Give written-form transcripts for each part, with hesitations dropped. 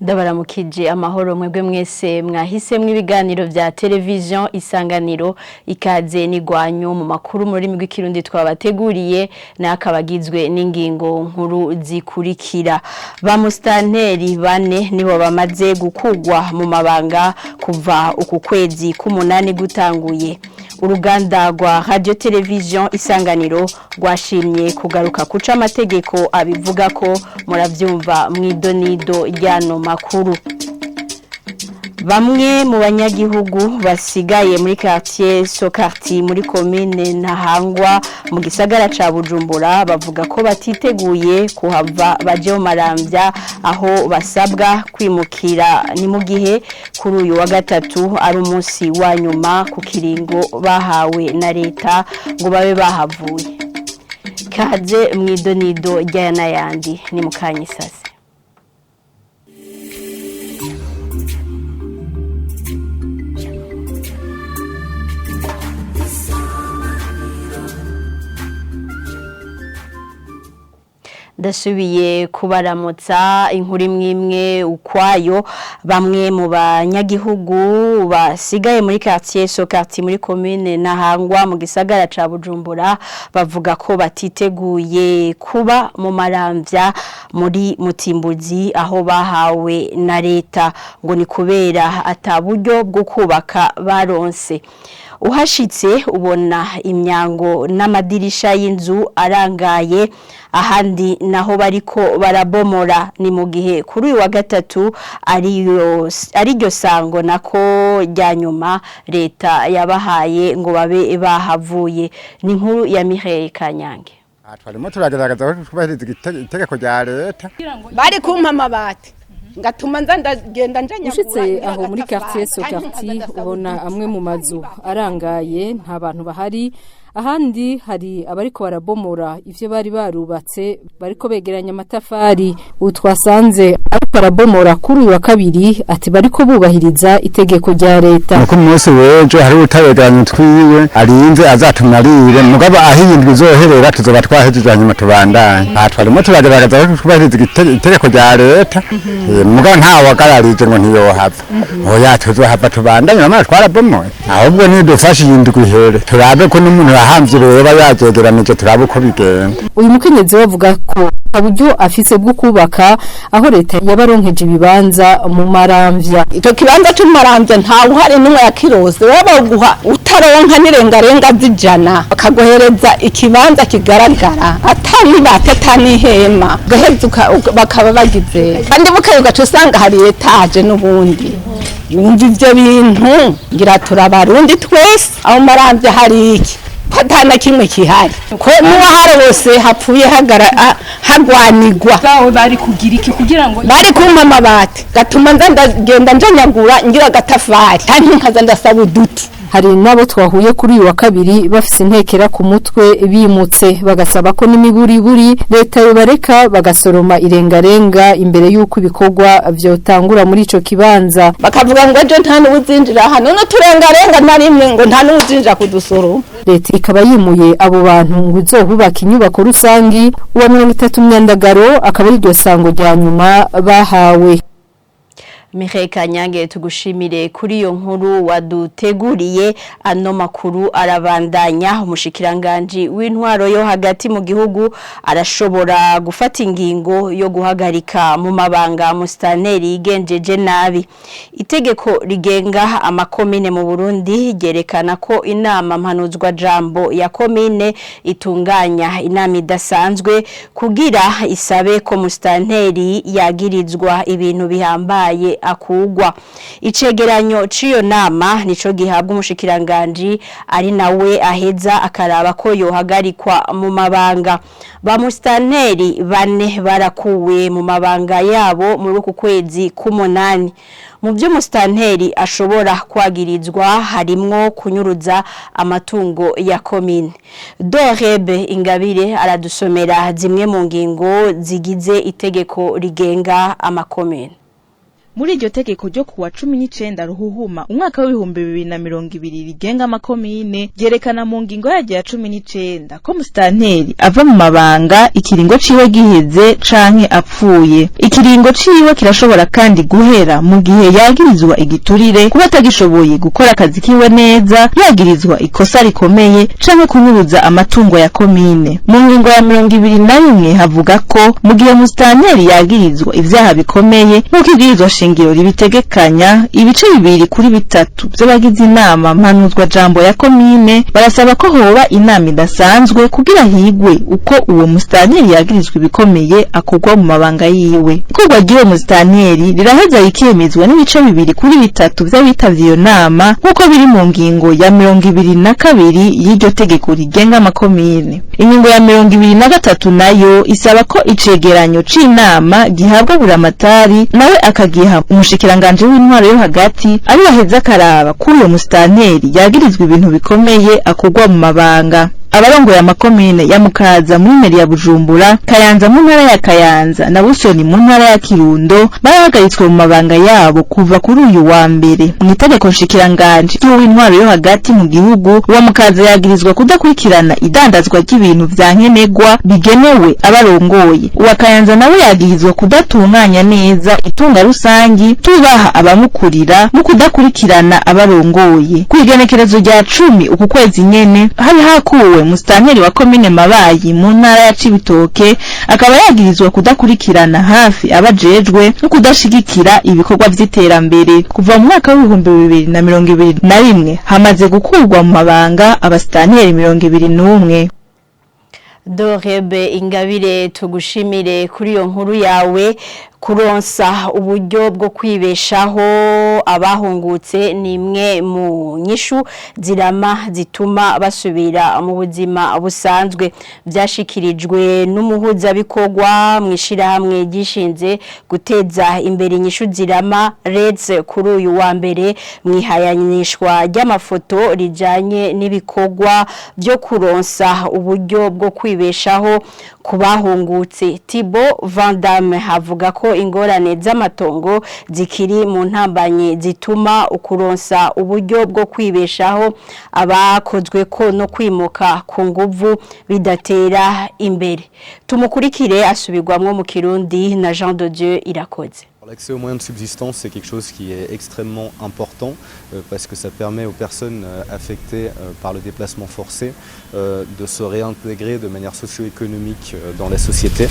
Ndabaramukije amahoro mwebwe mwese mwahisemwo ibiganiro vya television Isanganiro. Ikaze n'igwanyu mu makuru mu rurimi rw'ikirundi twabateguriye, n'akabagizwe n'ingingo nkuru zikurikira. Ba mustanteri bane nibo bamaze gukugwa mu mabanga kuva uku kwezi k'umunani gutanguye. Uruganda rwa radio television Isanganiro rwashimye kugaruka kuca amategeko abivuga ko muravyumva mw'idonido ryano makuru. Bamwe mu banyagihugu basigaye muri quartier Sokarti muri commune Ntahangwa mu gisagara ca Bujumbura bavuga ko batiteguye kuhava baje mu Maramvya aho basabwa kwimukira. Ni mu gihe kuri uyu wa gatatu ari umunsi wa nyuma ku kiringo bahawe na leta ngo babe bahavuye. Kaze mw'idonido ryaya n'ayandi ni mukanyisase. Ndasubiye kubaramutsa inkuru imwe imwe ukwayo. Bamwe mu banyagihugu basigaye muri quartier Sokarti muri commune Ntahangwa mu gisagara ca Bujumbura bavuga ko batiteguye kuba mu Maramvya muri Mutimbuzi aho bahawe na leta, ngo ni kubera ata buryo bwo kubaka baronse. Uhashitse ubona imyango n'amadirisha y'inzu arangaye, ahandi naho bariko barabomora. Ni mu gihe kuri uyu wa gatatu ariryo sango nako rya nyuma leta yabahaye ngo babe bahavuye. Ni inkuru ya Mireille Kanyange. Twarimo turagerageza kubahiriza itegeko rya leta. Bari kumpa amabati ngatuma nza ndagenda njanya. Ushitse aho muri quartier Sokarti ubona amwe mu mazu arangaye, nta bantu bahari. Ahandi hari abariko barabomora ivyo bari barubatse, bariko begeranya amatafari. Utwasanze ariko barabomora kuri uyu wa kabiri ati bariko bubahiriza itegeko rya leta. Nuko umunsi w'ejo hari utabegeranya twiwe arinze azatumarire, mugabo aho iyindwi izoherera tuzoba twahejeje, hanyuma tubandanye. Aha twarimo turagerageza kubahiriza itegeko rya leta, mugabo ntawagararije ngo ntiyohava. Oya, tuzohava tubandanye, bamara twarabomoye. Ahubwo nidufashe iyindwi ihere turabe ko n'umuntu yahamvye yoba yagegeranije, turabe uko bigenda. Uyu mukenyezi we avuga ko uburyo afise bwo kubaka aho leta yabaronkeje ibibanza mu Maramvya. Ico kibanza cyo mu Maramvya nta uhari n'umwe yakirose. Baba utaronka n'irengarenga z'ijana bakaguhereza ikibanza kigaragara atani atanihema, ugaheza bakaba bagize kandi bukaye ugaca usanga hari etaje n'ubundi. Yumva ivyo bintu ngira turabarundi twese, aho Maramvya hari iki ko ata kimwe kihari, ko n'uwaharose hapfuye hagwanigwa. Bawe bari kugira iki kugira ngo bari kumpa amabati gatuma nza ndagenda njanyagura ngira agatafari kandi nkaza ndasaba uduti. Hari nabo twahuye kuri uyu wa kabiri bafise intekera ku mutwe bimutse, bagasaba ko n'imiburiburi leta yobareka bagasoroma irengarenga imbere y'uko ibikorwa vyotangura muri ico kibanza. Bakavuga ngo ejo nta n'uwuzinjira hano n'uturengarenga na rimwe, ngo nta n'uwuzinjira kudusoroma. Leta ikaba yimuye abo bantu ngo izohubaka inyubako rusangi. Uwa 30 Myandagaro akaba ari iryo sango rya nyuma bahawe. Mireille Kanyange, tugushimire kuri iyo nkuru waduteguriye. Ano makuru arabandanya. Umushikiranganji w'intwaro yo hagati mu gihugu arashobora gufata ingingo yo guhagarika mu mabanga mustaneri yigenjeje nabi. Itegeko rigenga amakomine mu Burundi ryerekana ko inama mpanuzwa jambo ya komine itunganya inama idasanzwe kugira isabe ko mustanteri yagirizwa ibintu bihambaye akugwa. Icegeranyo ciyo nama nico gihabwa umushikiranganji, ari nawe aheza akaraba ko yohagarikwa mu mabanga. Ba mustanteri bane barakuwe mu mabanga yabo muri uku kwezi k'umunani. Mu byo mustanteri ashobora kwagirizwa harimwo kunyuruza amatungo ya komine. Dorebe Ingabire aradusomera zimwe mu ngingo zigize itegeko rigenga amakomine. Muri iryo tegeko ryo kuwa 19 Ruhuhuma umwaka w'2020 rigenga amakomine, ryerekana mu ngingo yaryo ya 19 ko musitanteri ava mu mabanga ikiringo ciwe giheze canke apfuye. Ikiringo ciwe kirashobora kandi guhera mu gihe yagirizwa igiturire, kuba atagishoboye gukora akazi kiwe neza, yagirizwa ikosa rikomeye canke kunyuruza amatungo ya komine. Mu ngingo ya 21 havuga ko mu gihe musitanteri yagirizwa ivyaha bikomeye nk'uko ibwirizwa shingiro ribitegekanya, ibice bibiri kuri bitatu vy'abagize inama mpanuzwa jambo ya komine barasaba ko hoba inama idasanzwe kugira higwe uko uwo musitanteri yagirizwa ibikomeye akurwa mu mabanga yiwe. Ikorwa ry'uwo musitanteri riraheza rikemezwa n'ibice bibiri kuri bitatu vy'abitavye iyo nama, nk'uko biri mu ngingo ya 22 y'iryo tegeko rigenga amakomine. Ingingo ya 23 nayo isaba ko icegeranyo c'inama gihabwa buramatari, nawe akagiha umushikiranganje w'intwaro yo hagati, ari baheza akaraba kuri uwo musitanteri yagirizwa ibintu bikomeye akurwa mu mabanga. Abarongoye amakomine ya Mukaza muri meri ya Bujumbura, Kayanza mu ntara ya Kayanza na Busoni mu ntara ya Kirundo barahagaritswe mu mabanga yabo kuva kuri uyu wa mbere. Mu itegeko nshikiranganje ry'uw'intwaro yo hagati mu gihugu, uwa Mukaza yagirizwa kudakurikirana idandazwa ry'ibintu vya nkenerwa bigenewe abarongoye. Uwa Kayanza nawe yagirizwa kudatunganya neza itunga rusangi, tubaha abamukurira no kudakurikirana abarongoye. Kw'igenekerezo rya 10 uku kwezi nyene hari hakuwe musitanteri wa komine Mabayi mu ntara ya Cibitoke, akaba yagirizwa kudakurikirana hafi abajejwe no kudashigikira ibikorwa vy'iterambere. Kuva mu mwaka w'2021 hamaze gukurwa mu mabanga abasitanteri 21. Dorebe Ingabire, tugushimire kuri iyo nkuru yawe. Kuronsa uburyo bwo kwibeshaho abahungutse ni imwe mu nyishu zirama zituma basubira mu buzima busanzwe, byashikirijwe n'umuhuzabikorwa mu ishyirahamwe gishinze guteza imbere inyishu zirama REDS kuri uyu wa mbere mu ihayanishwa ry'amafoto rijyanye n'ibikorwa byo kuronsa uburyo bwo kwibeshaho ku bahungutse. Thibaut Van Damme havuga ko ingorane z'amatongo zikiri mu ntambanyi zituma ukuronsa uburyo bwo kwibeshaho abakozwe ko no kwimuka ku nguvu bidatera imbere. Tumukurikire asubirwamwo mu Kirundi na Jean de Dieu Irakoze. L'accès aux moyens de subsistance, c'est quelque chose qui est extrêmement important parce que ça permet aux personnes affectées par le déplacement forcé de se réintégrer de manière socio-économique dans la société.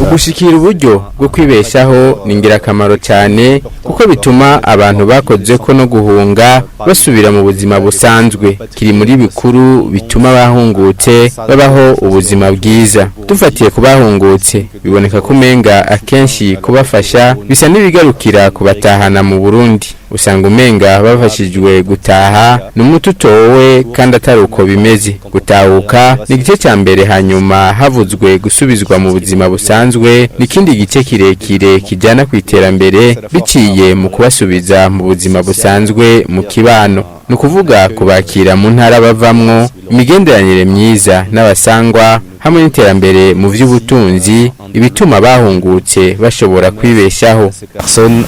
Ugushikira uburyo bwo kwibeshaho ni ingirakamaro cyane kuko bituma abantu bakoze ko no guhunga basubira mu buzima busanzwe. Kiri muri bikuru bituma bahungutse babaho ubuzima bwiza. Dufatiye ku bahungutse, biboneka ko umenga akenshi kubafasha bisa n'ibigarukira kubatahana mu Burundi. Usanga umenga bafashijwe gutaha n'umuti utowe kandi atari uko bimeze. Gutahuka ni igice cya mbere, hanyuma havuzwe gusubizwa mu buzima busanzwe n'ikindi gice kirekire kijyana ku iterambere biciye mu kubasubiza mu buzima busanzwe mu kibano, ni ukuvuga kubakira mu ntara bavamwo, imigenderanire myiza n'abasangwa hamwe n'iterambere mu by'ubutunzi, ibituma bahungutse bashobora kwibeshaho. Personnes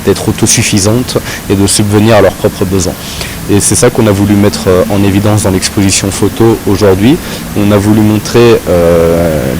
d'être autosuffisantes et de subvenir à leurs propres besoins. Et c'est ça qu'on a voulu mettre en évidence dans l'exposition photo aujourd'hui. On a voulu montrer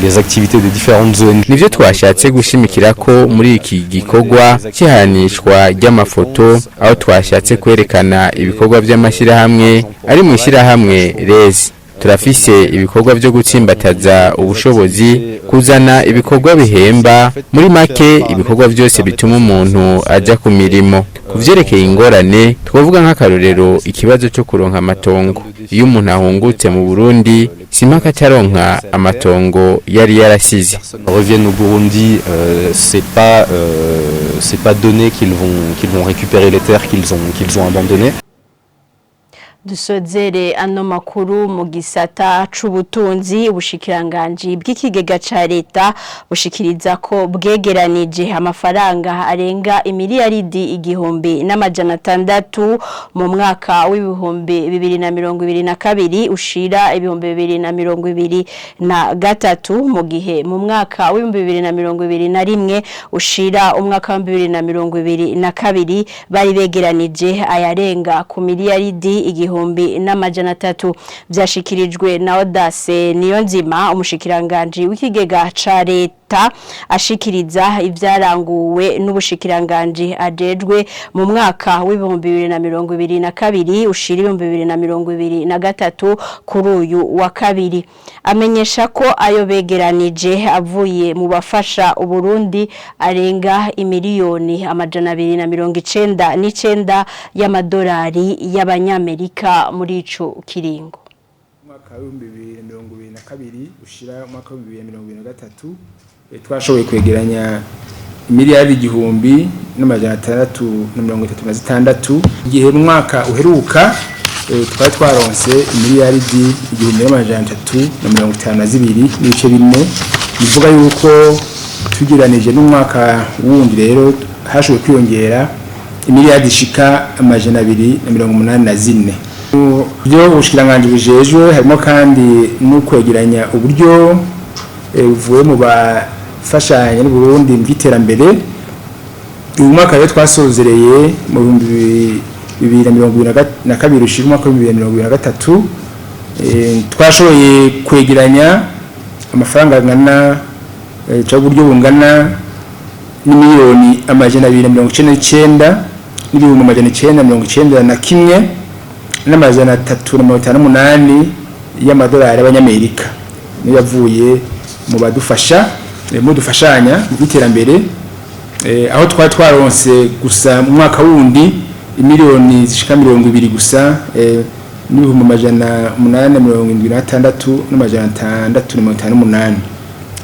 les activités des différentes ONG. Nivyo twashatse gushimikira ko muri iki gikorwa cy'ihanishwa ry'amafoto, aho twashatse kwerekana ibikorwa by'amashyirahamwe ari mu ishyirahamwe REZI. Turafise ibikorwa byo gutsimbataza ubushobozi, kuzana ibikorwa bihemba, muri make ibikorwa byose bituma umuntu ajya ku mirimo. Ku vyerekeye ingorane, twavuga nk'akarorero ikibazo cyo kuronka amatongo. Iyo umuntu ahungutse mu Burundi, simpaka acaronka amatongo yari yarasize. Reviennent au Burundi, c'est pas donné qu'ils vont récupérer les terres qu'ils ont abandonnées. Dusozere ano makuru mu gisata c'ubutunzi. Ubushikiranganji bw'ikigega ca leta bushikiriza ko bwegeranije amafaranga arenga imiliyaridi 1600 mu mwaka w'2022 ushira 2023, mu gihe mu mwaka w'2021 ushira umwaka w'2022 bari begeranije ayarenga ku miliyaridi 1300. Byashikirijwe na Audace Niyonzima, umushikiranganje w'ikigega ca leta, ashikiriza ibyaranguwe n'ubushikiranganje ajejwe mu mwaka w'2022 ushira 2023 kuri uyu wa kabiri. Amenyesha ko ayo begeranije avuye mu bafasha Uburundi arenga imiliyoni 299 y'amadolari y'abanyamerika muri ico kiringo. Umwaka w'2022 ushira umwaka w'2023 twashoboye kwegeranya miliyari 1636, igihe mu mwaka uheruka twari twaronse miliyaridi 1352.4. Bivuga yuko tugeranije n'umwaka wundi rero hashoboye kwiyongera imiliyaridi ishika 284. Byo ubushikiranganje bujejwe harimo kandi no kwegeranya uburyo buvuye mu bafashanya n'Uburundi mu by'iterambere. Uyu mwaka rero twasozereye mu 2022 ushira umwaka w'2023 twashoboye kwegeranya amafaranga angana cyangwa uburyo bungana n'imiliyoni 299 n'ibihumbi 991 n'amajana 358 y'amadolari y'abanyamerika, niyo yavuye mu badufasha mu dufashanya mu iterambere, aho twari twaronse gusa mu mwaka wundi imiliyoni zishika 20 gusa n'ibihumbi 876 n'amajana 658.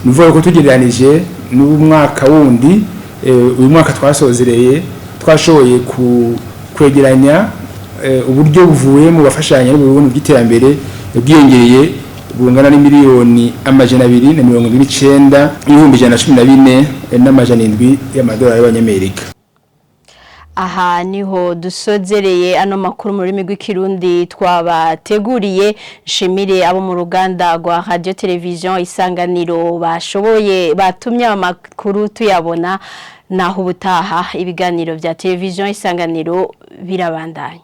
Nuvuga ko tugereranije n'umwaka wundi, uyu mwaka twasozereye twashoboye kwegeranya uburyo buvuye mu bafashanya n'Uburundi bw'iterambere bwiyongereye bungana n'imiliyoni 279 n'ibihumbi 114 n'amajana 7 y'amadolari y'abanyamerika. Aha niho dusozereye ano makuru mu rurimi rw'ikirundi twabateguriye. Nshimire abo mu ruganda rwa Radio Television Isanganiro bashoboye batumye amakuru tuyabona. Naho ubutaha, ibiganiro bya Television Isanganiro birabandanya.